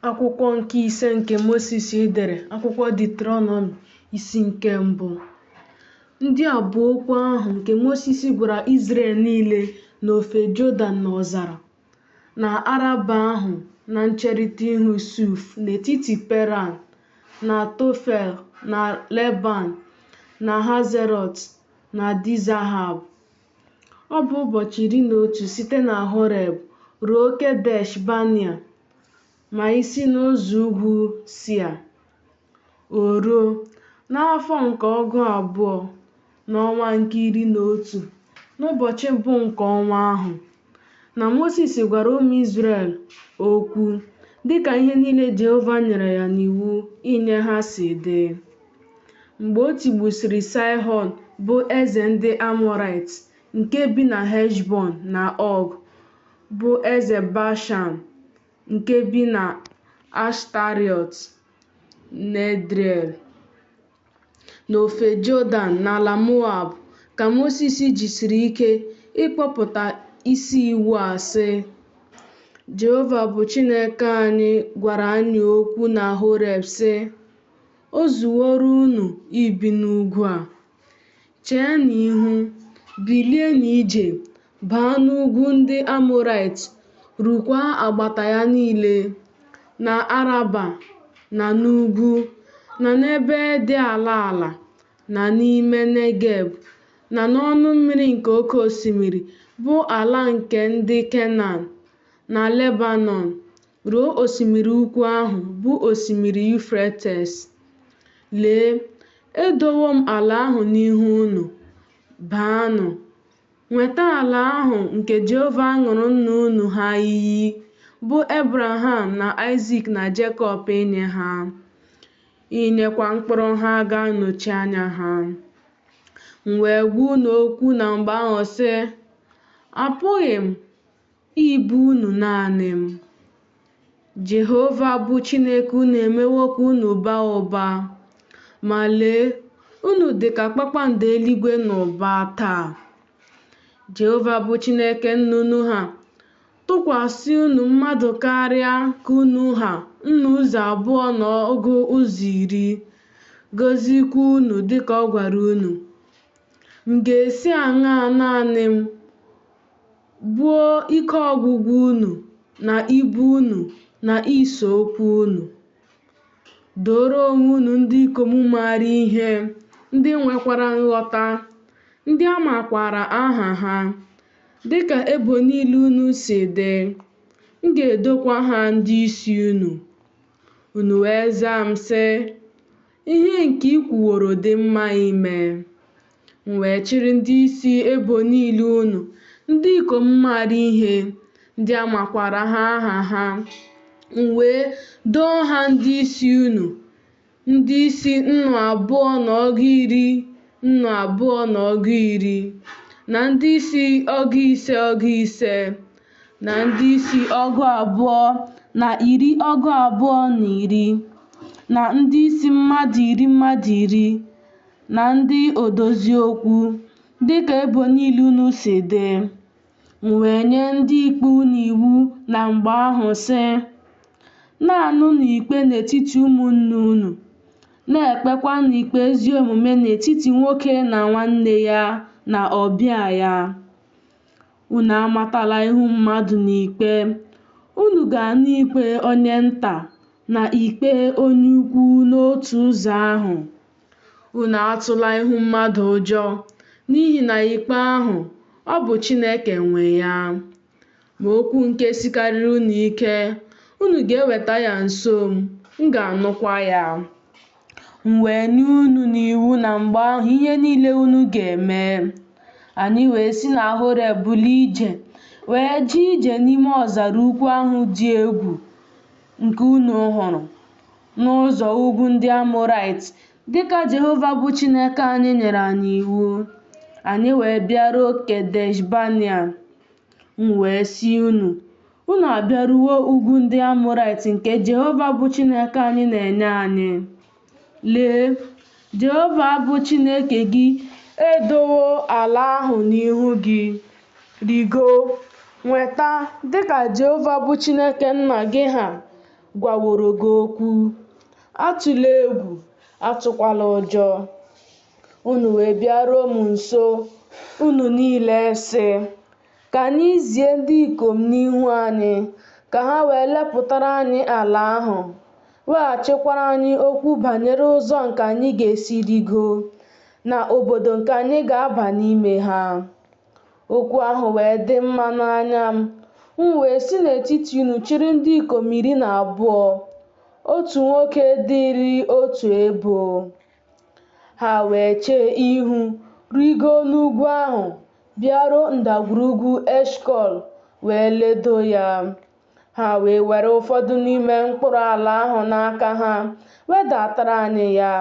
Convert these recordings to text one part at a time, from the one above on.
Akwụkwọ nke ise nke Mosis dere, akwụkwọ Deuterọnọmi, isi nke mbụ. Ndị a bụ okwu ahụ nke Mosis gwara Izrel niile n'ofe Jọdan n'ọzara, na Araba ahụ na ncherịta ihu Suf n'etiti Peran na Tofel na Leban na Hazerọt na Dizahab. Ọ bụ ụbọchị 11 site na Horeb ruo Kedesh Banea ma i si n'ụzọ ugwu Sia. O ruo, n'afọ nke 20, n'ọnwa nke 11, n'ụbọchị mbụ nke ọnwa ahụ, na Mosis gwara ụmụ Izrel okwu dị ka ihe niile Jehova nyere ya n'iwu inye ha si dị. Mgbe o tigbusịrị Saịhọn bụ eze ndị Amọraịt nke bi na Heshbọn na Ọg bụ eze Bashan nke bi na Ashtarọt n'Edrei, n'ofe Jọdan n'ala Moab, ka Mosis jisiri ike ịkpọpụta isi iwu a, sị, Jehova bụ Chineke anyị gwara anyị okwu na Horeb, sị, O zuworo unu ibi n'ugwu a. Cheenụ ihu, bilienụ ije, baa n'ugwu ndị Amọraịt, rukwaa agbata ya niile, na Araba na n'ugwu, na n'ebe dị ala ala, na n'ime Negeb, na n'ọnụ mmiri nke oke osimiri, bụ ala nke ndị Kenan, na Lebanọn, ruo osimiri ukwu ahụ, bụ osimiri Yufretis. Lee, edowo m ala ahụ n'ihu unu. Baanụ, nweta ala ahụ nke Jehova ṅụụrụ nna unu ha iyi, bụ Ebreham na Aịzik na Jekọb inye ha, inyekwa mkpụrụ ha ga-anọchi anya ha. M wee gwa unu okwu na mgbe ahụ, sị, Apụghị m ibu unu naanị m. Jehova bụ Chineke unu emewo ka unu baa ụba, ma lee, unu dị ka kpakpando eluigwe n'ụba taa. Jehova bụ Chineke nna unu ha tụkwasị unu mmadụ karịa ka unu ha nnu ụzọ abụọ na ọgụ ụzọ iri, gọziekwa unu dịka ọ gwara unu. M ga-esi aṅaa naanị m buo ike ọgwụgwụ unu na ibu unu na ise okwu unu. Dooro onwe unu ndị ikom maara ihe, ndị nwekwara nghọta, ndị a makwaara aha ha, dị ka ebo niile unu si dị, m ga-edokwa ha ndị isi unu. Unu wee zaa m, sị, Ihe nke i kwuworo dị mma ime. M wee chịrị ndị isi ebo niile unu, ndị ikom maara ihe, ndị a makwaara ha aha ha. M wee doo ha ndị isi unu, ndị isi 20 na ọgụ iri 20 na ọgụ iri, na ndị isi ọgụ ise ọgụ ise, na ndị isi 20 na iri 20 na iri, na ndị isi mmadụ iri mmadụ iri, na ndị odozi okwu, dị ka ebo niile unu si dị. M wee nye ndị ikpe unu iwu na mgbe ahụ, sị, Na-anụnụ ikpe n'etiti ụmụnne unu, na-ekpekwanụ ikpe ezi omume n'etiti nwoke na nwanne ya na ọbịa ya. Unu amatala ihu mmadụ n'ikpe. Unu ga-anụ ikpe onye nta na ikpe onye ukwu n'otu ụzọ ahụ. Unu atụla ihu mmadụ ụjọ, n'ihi na ikpe ahụ, ọ bụ Chineke nwe ya. Ma okwu nke sikarịrị unu ike, unu ga-eweta ya nso m, m ga-anụkwa ya. M wee nye unu n'iwu na mgbe ahụ ihe niile unu ga-eme. Anyị wee si na Horeb bulie ije, wee jee ije n'ime ọzara ukwu ahụ dị egwu nke unu hụrụ, n'ụzọ ugwu ndị Amọraịt, dị ka Jehova bụ Chineke anyị nyere anyị iwu. Anyị wee bịaruo Kedesh-banea. M wee sị unu, Unu abịaruwo ugwu ndị Amọraịt nke Jehova bụ Chineke anyị na-enye anyị. Lee, Jehova bụ Chineke gị edowo ala ahụ n'ihu gị. Rịgoo, nweta, dị ka Jehova bụ Chineke nna gị ha gwaworo gị okwu. Atụla egwu, atụkwala ụjọ. Unu wee bịaruo m nso, unu niile, sị, Ka anyị zie ndị ikom n'ihu anyị, ka ha wee lepụtara anyị ala ahụ, weghachikwara anyị okwu banyere ụzọ nke anyị ga-esi rịgoo, na obodo nke anyị ga-aba n'ime ha. Okwu ahụ wee dị mma n'anya m, m wee si n'etiti unu chịrị ndị ikom 12, otu nwoke dịrị otu ebo. Ha wee chee ihu rịgoo n'ugwu ahụ, bịaruo ndagwurugwu Eshkọl wee ledo ya. Ha wee were ụfọdụ n'ime mkpụrụ ala ahụ n'aka ha wedatara anyị ya,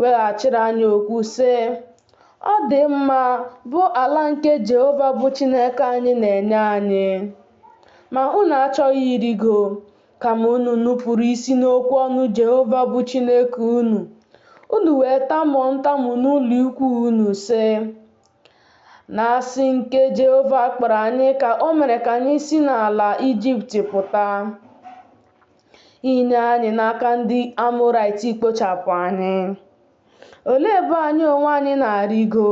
weghachiri anyị okwu, sị, Ọ dị mma, bụ ala nke Jehova bụ Chineke anyị na-enye anyị. Ma unu achọghị ịrịgo, kama unu nupụrụ isi n'okwu ọnụ Jehova bụ Chineke unu, unu wee tamuo ntamu n'ụlọ ikwu unu, sị, N'asị nke Jehova kpọrọ anyị ka o mere ka anyị si n'ala Ijipt pụta, inye anyị n'aka ndị Amọraịt ikpochapụ anyị. Olee ebe anyị onwe anyị na-arịgo?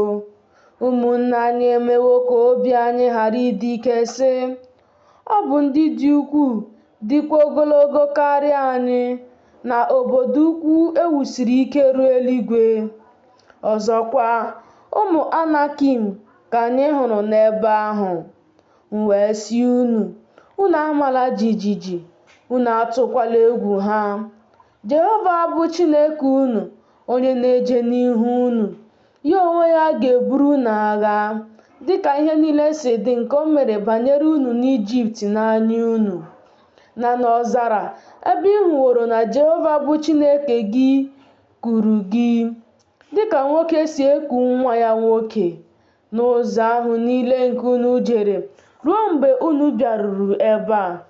Ụmụnne anyị emewo ka obi anyị ghara ịdị ike, sị, Ọ bụ ndị dị ukwuu, dịkwa ogologo karịa anyị, na obodo ukwu e wusiri ike ruo eluigwe. Ọzọkwa, ụmụ Anakim ka anyị hụrụ n'ebe ahụ. M wee sị unu, Unu amala jijiji, unu atụkwala egwu ha. Jehova bụ Chineke unu, onye na-eje n'ihu unu, ya onwe ya ga-eburu unu agha, dị ka ihe niile si dị nke o mere banyere unu n'Ijipt n'anya unu, na n'ọzara, ebe ị hụworo na Jehova bụ Chineke gị kuru gị, dị ka nwoke si eku nwa ya nwoke, n'ụzọ ahụ niile nke unu jere ruo mgbe unu bịaruru ebe a.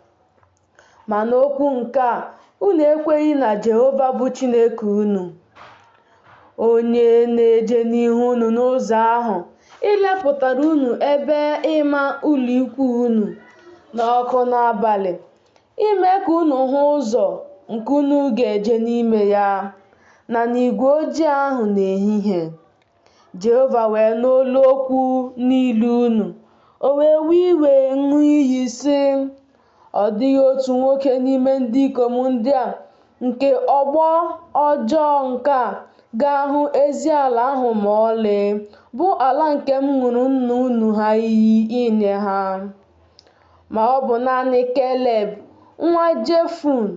Ma n'okwu nke a unu ekweghị na Jehova bụ Chineke unu, onye na-eje n'ihu unu n'ụzọ ahụ, ilepụtara unu ebe ịma ụlọikwuu unu n'ọkụ n'abalị, ime ka unu hụ ụzọ nke unu ga-eje n'ime ya, na n'igwe ojii ahụ n'ehihie. Jehova wee nụ olu okwu niile unu, o wee wee iwe ṅụọ iyi, sị, Ọ dịghị otu nwoke n'ime ndị ikom ndị a nke ọgbọ ọjọọ nke a ga-ahụ ezi ala ahụ ma ọlị, bụ ala nke m ṅụụrụ nna unu ha iyi inye ha. Ma ọ bụ naanị Keleb nwa Jefune,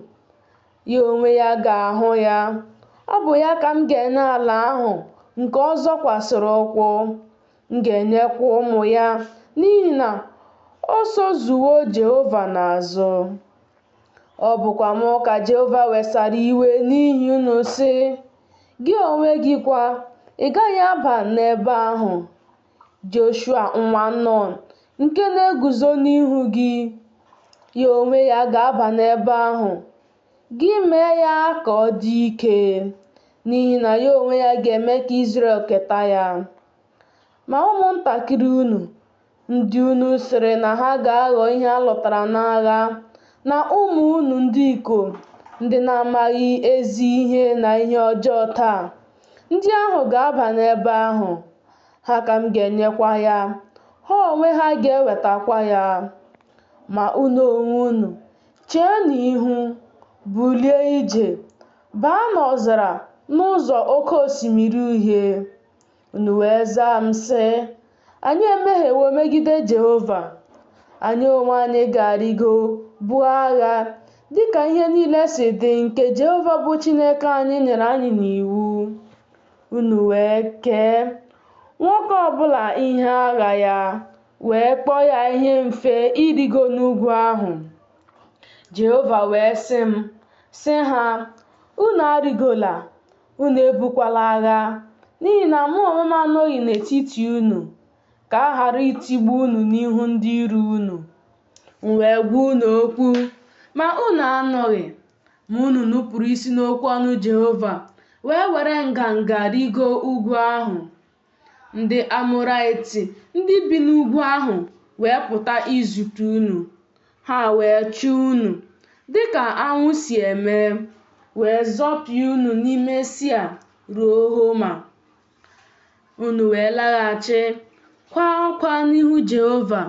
ya onwe ya ga-ahụ ya. Ọ bụ ya ka m ga-enye ala ahụ nke ọ zọkwasịrị ụkwụ. M ga-enyekwa ụmụ ya, n'ihi na o sozuwo Jehova n'azụ. Ọ bụkwa mụ ka Jehova wesara iwe n'ihi unu, sị, Gị onwe gị kwa, ị gaghị aba n'ebe ahụ. Joshua nwa Nọn, nke na-eguzo n'ihu gị, ya onwe ya ga-aba n'ebe ahụ. Gị mee ya ka ọ dị ike, n'ihi na ya onwe ya ga-eme ka Izrel keta ya. Ma ụmụntakịrị unu, ndị unu sịrị na ha ga-aghọ ihe a lụtara n'agha, na ụmụ unu ndị ikom, ndị na-amaghị ezi ihe na ihe ọjọọ taa, ndị ahụ ga-aba n'ebe ahụ, ha ka m ga-enyekwa ya, ha onwe ha ga-enwetakwa ya. Ma unu onwe unu, cheenụ ihu, bulie ije, baa n'ọzara n'ụzọ Oke Osimiri Uhie. Unu wee zaa m, sị, Anyị emehiewo megide Jehova. Anyị onwe anyị ga-arịgo buo agha, dị ka ihe niile si dị nke Jehova bụ Chineke anyị nyere anyị n'iwu. Unu wee kee nwoke ọ bụla ihe agha ya, wee kpọọ ya ihe mfe ịrịgo n'ugwu ahụ. Jehova wee sị m, sị ha, Unu arịgola, unu ebukwala agha, n'ihi na mụ onwe m anọghị n'etiti unu, ka a ghara itigbu unu n'ihu ndị iro unu. M wee gwa unu okwu, ma unu anụghị. Ma unu nupụrụ isi n'okwu ọnụ Jehova, wee were nganga rịgoo ugwu ahụ. Ndị Amọraịt ndị bi n'ugwu ahụ wee pụta izute unu. Ha wee chụọ unu, dị ka anwụ si eme, wee zọpịa unu n'ime Sia ruo Homa. Unu wee laghachi, kwaa akwa n'ihu Jehova,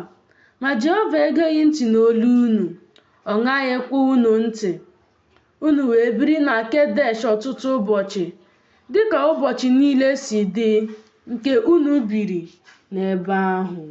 ma Jehova egeghị ntị n'olu unu, ọ ṅaghịkwa unu ntị. Unu wee biri na Kedesh ọtụtụ ụbọchị, dị ka ụbọchị niile si dị nke unu biri n'ebe ahụ.